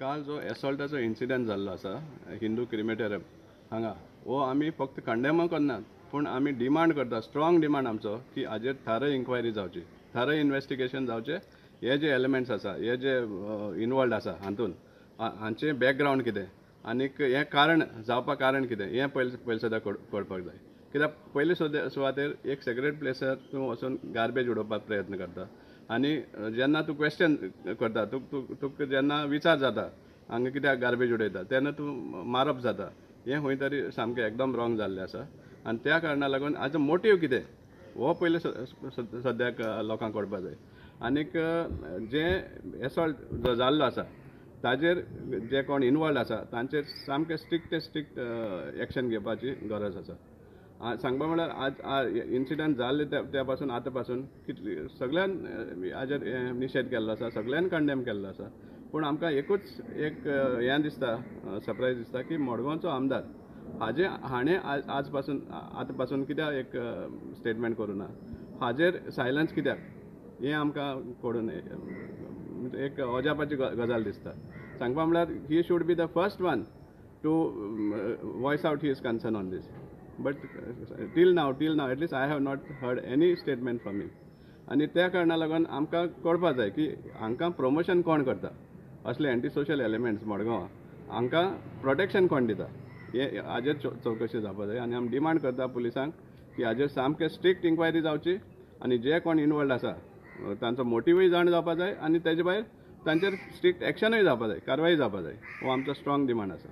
काल जो एसॉल्टाचो इन्सिडंट जाल्लो आसा हिंदू क्रिमेटोरियम हांगा, हो आमी फक्त कंडेम करनात, पूण आमी डिमांड करता, स्ट्रॉंग डिमांड आमचो की हाजेर थारो इन्क्वायरी जावची, थारो इन्वेस्टिगेशन जावचें. हे जे एलिमेंट्स आसा, हे जे इनवॉल्ड आसा हातून, हांचें बॅकग्रावंड कितें आनीक हें कारण जावपाक कारण कितें हें पयले पयले सद्या कळपाक जाय. कित्याक पयले सुवातेर एक सेक्रेड प्लेसार तूं वचून गार्बेज उडोवपाक प्रयत्न करता आनी जेन्ना तूं क्वेश्चन करता, तुका जेन्ना विचार जाता हांगा कित्याक गार्बेज उडयता तेन्ना तूं मारप जाता. हें खंय तरी सामकें एकदम रॉंग जाल्लें आसा आनी त्या कारणा लागून हाजो मोटीव कितें हो पयले सद्याक लोकांक कळपाक जाय. आनीक जे एसॉल्ट जो जाल्लो आसा ताजेर जे कोण इनवॉल्ड आसा तांचेर सामकें स्ट्रिक्ट स्ट्रिक्ट एक्शन घेवपाची गरज आसा. सांगपा म्हळ्यार आज इन्सिडंट जाल्ले त्या पासून आतां पासून कितले सगळ्यान हाजेर निशेध केल्लो आसा, सगळ्यान कंडेम केल्लो आसा. पूण आमकां एकूच एक हें दिसता, सरप्रायज दिसता की मडगांवचो आमदार हाजे हाणें आज पासून आतां पासून कित्याक एक स्टेटमेंट करूं ना, हाजेर सायलन्स कित्याक, हें आमकां कळून एक अजापाची गजाल दिसता. सांगपा म्हळ्यार he should be the first one to voice out his concern on this, but till now at least I have not heard any statement from him. आनी त्या कारणा लागून आमकां कळपा जाय की हांकां प्रमोशन कोण करता, असले एंटी सोशल एलिमेंट्स मडगांवां हांकां प्रोटेक्शन कोण दिता, हे हाजेर चवकशी जावपा जाय. आनी आमी डिमांड करता पुलिसांक की हाजेर सामकें स्ट्रिक्ट इन्क्वायरी जावची आनी जे कोण इनवॉल्ड आसा तांचो मोटिवूय जाण जावपा जाय आनी तेजे भायर तांचेर स्ट्रिक्ट एक्शनूय जावपा जाय, कारवाय जावपा जाय. हो आमचो स्ट्रॉंग डिमांड आसा.